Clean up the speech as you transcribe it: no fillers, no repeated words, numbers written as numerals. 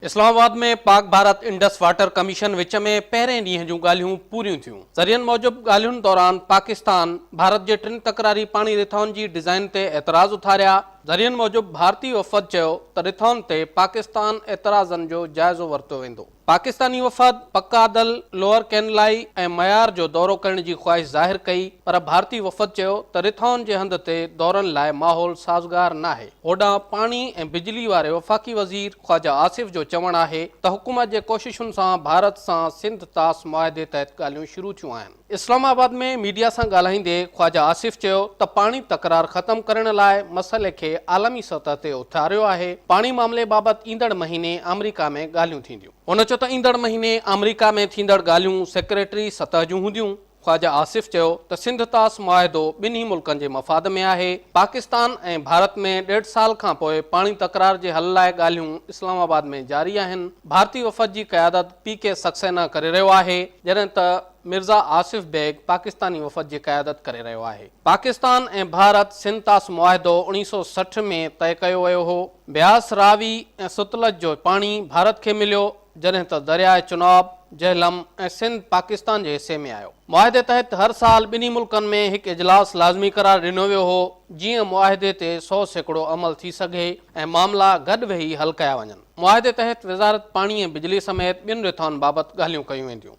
Islamabad ۾ Pak Bharat Indus water commission وچ ۾ پهرين ڏينهن جون ڳالهيون پوريون ٿيون. ذريعن موجب ڳالهين دوران پاڪستان ڀارت جي ٽن تڪراري پاڻي رٿائن جي ڊزائين تي اعتراض اٿاريا. ذريعن موجب ڀارتي وفد چيو ته رٿائن تي پاڪستان اعتراضن جو جائزو ورتو ويندو. پاڪستاني وفد پڪادل، لوئر ڪينلائي ۽ معيار جو دورو ڪرڻ جي خواهش ظاهر ڪئي پر ڀارتي وفد چيو ته رٿائن جي هنڌ تي دورن لاء ماحول سازگار ناهي. هوڏانهن پاڻي ۽ بجلي واري وفاقي وزير خواجه آصف جو چوڻ آهي ته حڪومت جي ڪوششن سان ڀارت سان سنڌ طاس معاهدي تحت ڳالهيون شروع ٿيون آهن. اسلام آباد ۾ ميڊيا سان ڳالهائيندي خواجه آصف چيو ته پاڻي تڪرار ختم ڪرڻ لاء مسئلي کي عالمي سطح تي اٿاريو آهي، پاڻي معاملي بابت ايندڙ مهيني آمريڪا ۾ ڳالهيون ٿينديون. هن چيو ته ايندڙ مهيني آمريڪا ۾ ٿيندڙ ڳالهيون سيڪريٽري سطح جون هونديون. خواجه آصف چيو ته سنڌ طاس معاهدو ٻنهي ملڪن جي مفاد ۾ آهي، پاڪستان ۽ ڀارت ۾ ڏيڍ سال کانپوء پاڻي تڪرار جي حل لاء ڳالهيون اسلام آباد ۾ جاري آهن، ڀارتي وفد جي قيادت پي ڪي سڪسينا ڪري رهيو آهي، جڏهن ته مرزا آصف بيگ پاڪستاني وفد جي قيادت ڪري رهيو آهي. پاڪستان ۽ ڀارت سنڌ طاس معاهدو اوڻيهه سئو 60 ۾ طئي ڪيو ويو هو. بياس، راوي ۽ ستلج جو پاڻي ڀارت کي مليو، جڏهن ته درياء چناب، جهلم ۽ سنڌ پاڪستان جي حصي ۾ آيو. معاهدي تحت هر سال ٻنهي ملڪن ۾ هڪ اجلاس لازمي قرار ڏنو ويو هو، جيئن معاهدي تي 100% عمل ٿي سگهي ۽ معاملا گڏ ويهي حل ڪيا وڃن. معاهدي تحت وزارت پاڻي ۽ بجلي سميت ٻين رٿائن بابت ڳالهيون ڪيون وينديون.